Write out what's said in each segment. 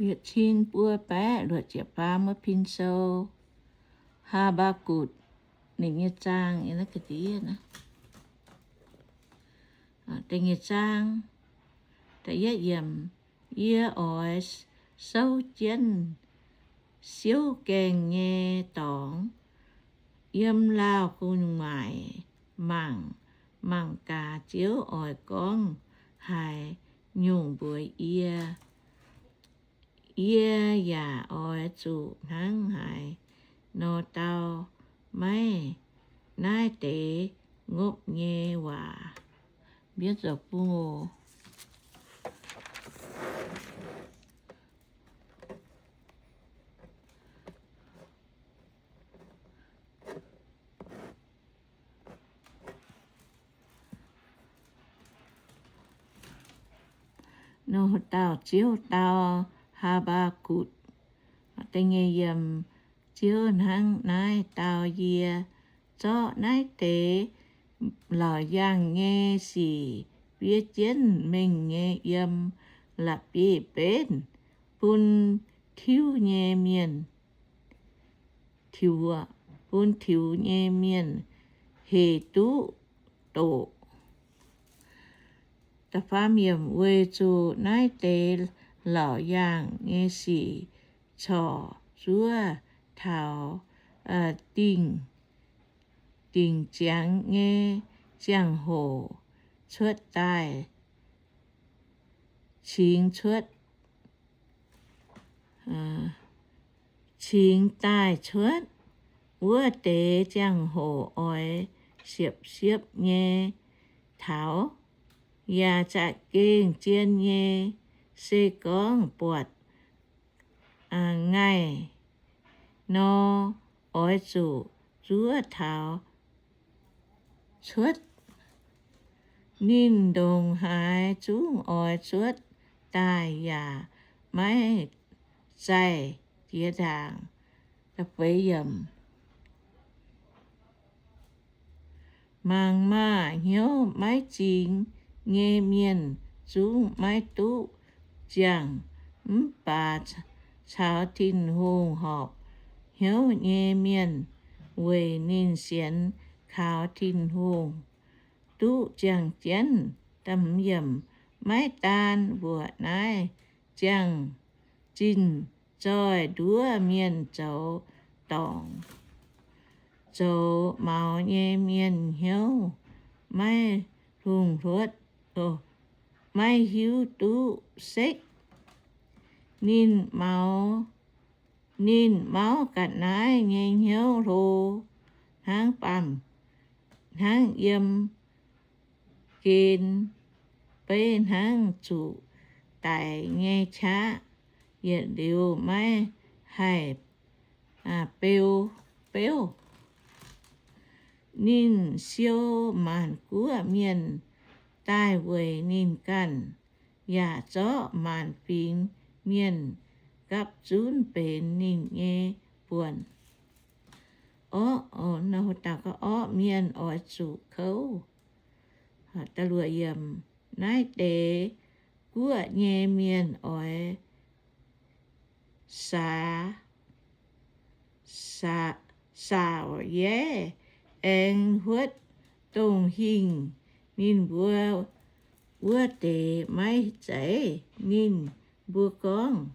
yietc cin buo baeqv luoqc ziepc faam wuov pin sou, Haa^mbaa^gutc ninh nyei zaang. Da'nyeic zaang, da'yietv yiemc, yie oix souv jienv siouv gaengh nyei dorngx, yiem laauh gu'nguaaic mangc, mangc gaax Ziouv oix gorngv haaix nyungc mbuox yie. Yie yaac oix zuqc hnangv haaix nor dau maiv naaiv deix ngopv nyei waac. Mbienv zoux bung oc. Nor dauh Ziouv dau Haa^mbaa^gutc, da'nyeic yiemc, Ziouv hnangv naaiv dau yie, zorqv naaiv deix laauc yaangh nyei sic fiev jienv mengh nyei yiem la'bieiv-mbenv bun tiuv nyei mienh, tiux, bun tiux nyei mienh hec duqv doqc. Da'faam yiemc, weic zuqc naaiv deix laauc yaangh nyei sic corc zuov taux dingc, dingc ziangx nyei ziangh hoc cuotv daaih, cingx cuotv, cingx daaih cuotv. Wuov deix ziangh hoc oix siepv-siepv nyei taux, yaac za'gengh zien nyei. Se gorngv buatc ngaih nor, oix zuqc zuov taux cuotv. Ninh ndongc haaix zungv oix cuotv daaih yaac maiv zaih jiex ndaangc. Mangc maah! Hnyouv maiv zingx nyei mienh zungv maiv duqv ziangh, mv baac caux Tin-Hungh horpc hnyouv nyei mienh weic ninh sienx kaux Tin-Hungh duqv ziangh jienv. Maiv daan mbuoqc naaiv, ziangh zinh zoih nduov mienh zoux dorngc, zoux maux nyei mienh hnyouv maiv lungh hluotv, maiv hiuv duqv sekv. Ninh mauv, ninh mauv ga'naaiv nyei hnyouv hlo hnangv baamh, hnangv yiem gen, beiv hnangv zuqc daic nyei qaqv, yietc liuz maiv haih beu, beuv. Ninh siou maanc guoqv mienh daaih weic ninh ganh, yaac zorqv maanc fingx mienh gapv zunv benx ninh nyei buonc. Orqv, orqv mienh oix zuqc kouv. Naaiv deix guoqv nyei mienh oix saax, saauc yaev aengx huotv dongh hingh ninh mbuo wuov deix maiv zeiz. Ninh mbuo gorngv,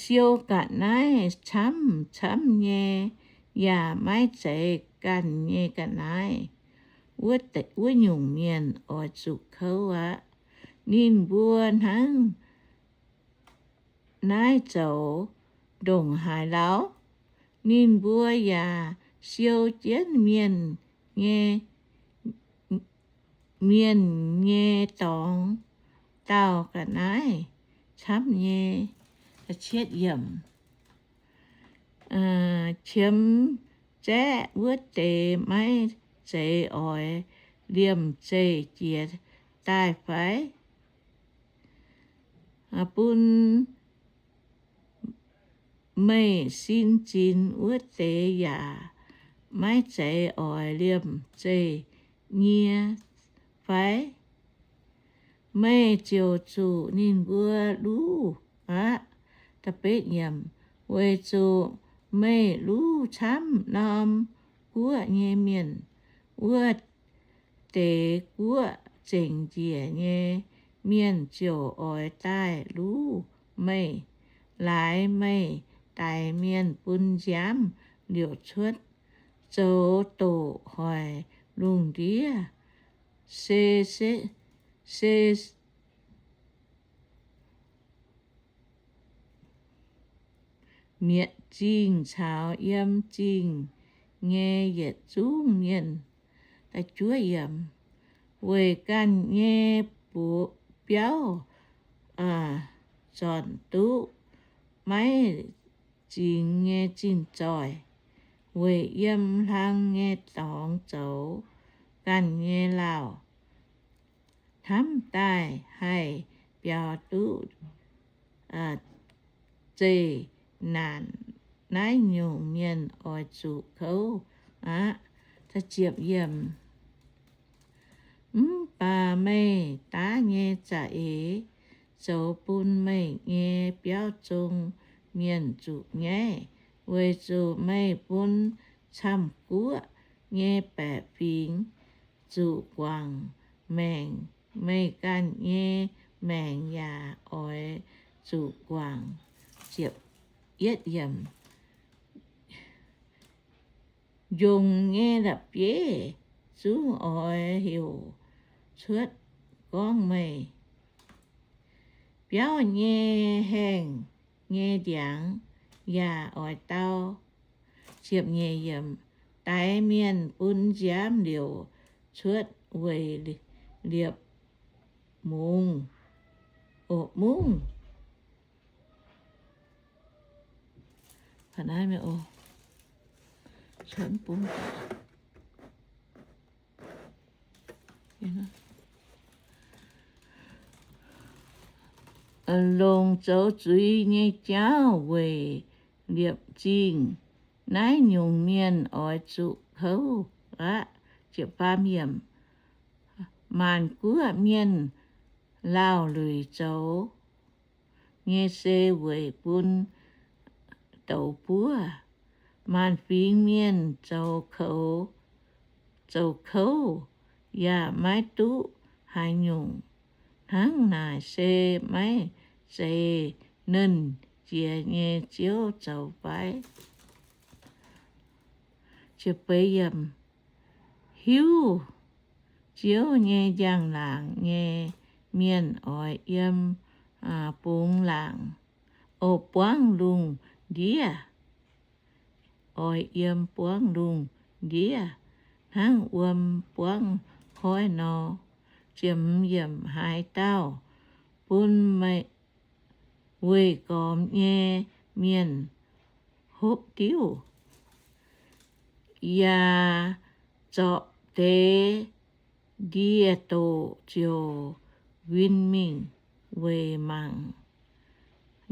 siou ga'naaiv camv camv nyei, yaac maiv zeiz ganh nyei ga'naaiv, wuov nyungc mienh oix zuqc kouv aqv. Ninh mbuo hnangv naaiv zoux ndongc haaix lauh? Ninh mbuo yaac siou jienv mienh nyei, mienh nyei dorngx dauh ga'naaiv camv nyei. Qiemx zaeqv wuov deix maiv zeiz oix liemh zeih jiex daaih fai? Bun meih sin zinx wuov deix yaac maiv zeiz oix liemh zeih nyie fai? Meih ziouc zuqc ninh mbuo luv aqv. Weic zuqc meih luv camv norm guoqv nyei mienh, wuov deix guoqv zengc njiec nyei mienh ziouc oix daaih luv meih, laaix meih daix mienh bun nziaamv liouc cuotv, zoux doqc hoic lungh ndiev, se, se, se mietc zingh caux yiem zingh nyei yietc zungv mienh. Weic ganh nyei biauv zornc duqv maiv zingx nyei zinh zoih, weic yiem hlang nyei dorngx zoux ganh nyei lauh, hnamv daaih haih biaux duqv zeqc naanc. Naaiv nyungc mienh oix zuqc kouv aqv. Mv baac meih daav nyei za'eix zoux bun meih nyei biauv zong mienh zuqc nyaiv, weic zuqc meih bun camv-guoqv nyei baeqc fingx zuqc guangc maengc. Meih ganh nyei maengc yaac oix zuqc guangc. Njongc nyei la'bieiv zungv oix heuc cuotv gorngv meih. Biauv nyei haengh nyei ndiangx yaac oix dau. Daix mienh bun nziaamv liouc cuotv weic liepc mungz, mungv. Longc zoux zuiz nyei jauv weic liepc zingh. Naaiv nyungc mienh oix zuqc kouv aqv. Maanc guoqv mienh lauh luic zoux nyei se weic bun douz buov. Maanc fingx mienh zoux kouv, zoux kouv yaac maiv duqv haaix nyungc. Hnangv naaic se maiv zeiz Nernh Jiex nyei Ziouv zoux fai? Hiuv Ziouv nyei njang-laangc nyei mienh oix yiem bungx laangc, o, buangv lungh ndiev. Oix yiem buangv lungh ndiev hnangv wuom buangv koiv nor. Haaix dauh bun meih weih gormx nyei mienh hopv diuv, yaac zorpc deix ndie-doqc ziouc win mingh weic mangc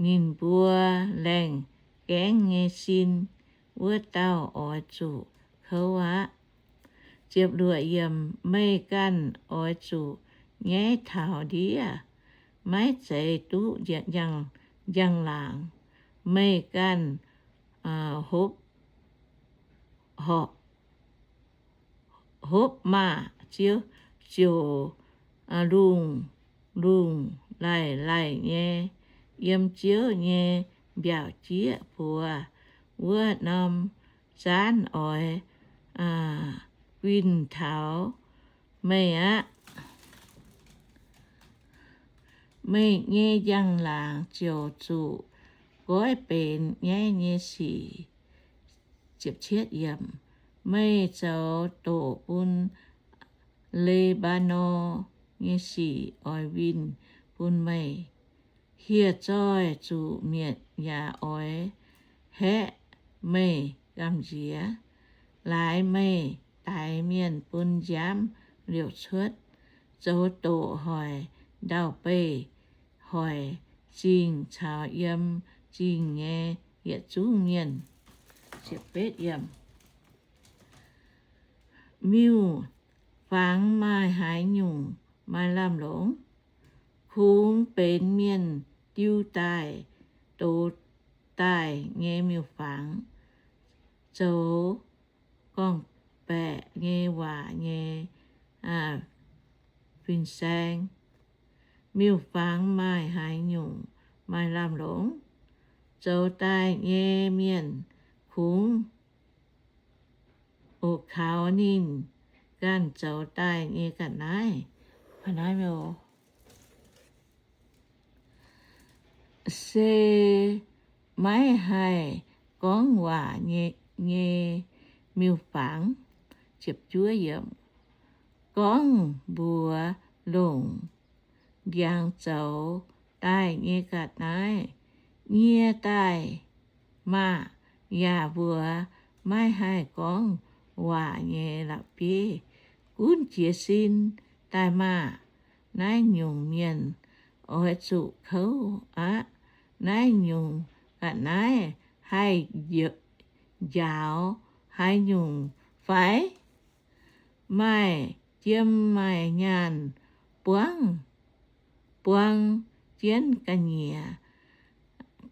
ninh mbuo laengh gaengv nyei sin, wuov dauh oix zuqc kouv aqv. Meih ganh oix zuqc nyaiv taux ndiev, maiv zeiz duqv njang-laangc. Meih ganh hopv, hopv maah! Ziouv ziouc lungh lungh laih laih nyei yiem Ziouv nyei mbiaauc jieqv buoz wuov norm zaanv oix guinh taux meih aqv. Meih nyei njang-laangc ziouc zuqc goiv benx nyaiv nyei sic. Meih zoux doqc bun Le^mbaa^norn nyei sic oix winh bun meih. Hieh zoih zuqc mietc yaac oix haeqv meih gamh nziex. Laaix meih daix mienh bun nziaamv liouc cuotv, zoux doqc hoic ndau-beih, hoic zingh caux yiem zingh nyei yietc zungv mienh. Miuc-fangx maaih haaix nyungc maaih lamh longc? Kungx benx mienh diu daaih dox daaih nyei miuc-fangx, zoux gorngv-baeqc nyei waac nyei fin-saeng. Miuc-fangx maaih haaix nyungc maaih lamh longc? Zoux daaih nyei mienh kungx oix kaux ninh ganh zoux daaih nyei ga'naaiv. Se maiv haih gorngv waac nyei miuc-fangx, gorngv mbuox longc ndiangx zoux daaih nyei ga'naaiv, nyie daaih maah! Yaac mbuox maiv haih gorngv waac nyei la'bieiv, gunv jiez sin daaih maah! Naaiv nyungc mienh oix zuqc kouv aqv. Naaiv nyungc ga'naaiv haih njaaux haaix nyungc fai? Maaih jiem maaih nyaanh buangv, buang jienv ga'nyiec,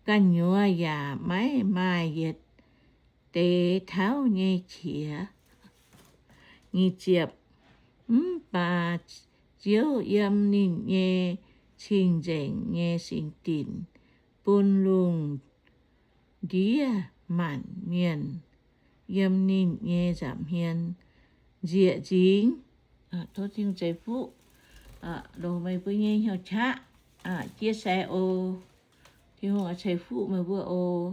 gu'nyuoz yaac maiv maaih yietc deix tauv nyei qiex. Nyic ziepc, mv baac Ziouv yiem ninh nyei cing-nzengc nyei singx dinc bun lungh ndiev maanc mienh yiem ninh nyei nza'hmien nzieqc nzingx. Tov Tin-Hungh ceix fuqv longc meih mbuo nyei hnyouv qaqv chia sẻ oc. Tin-Hungh ceix fuqv meih mbuo oc.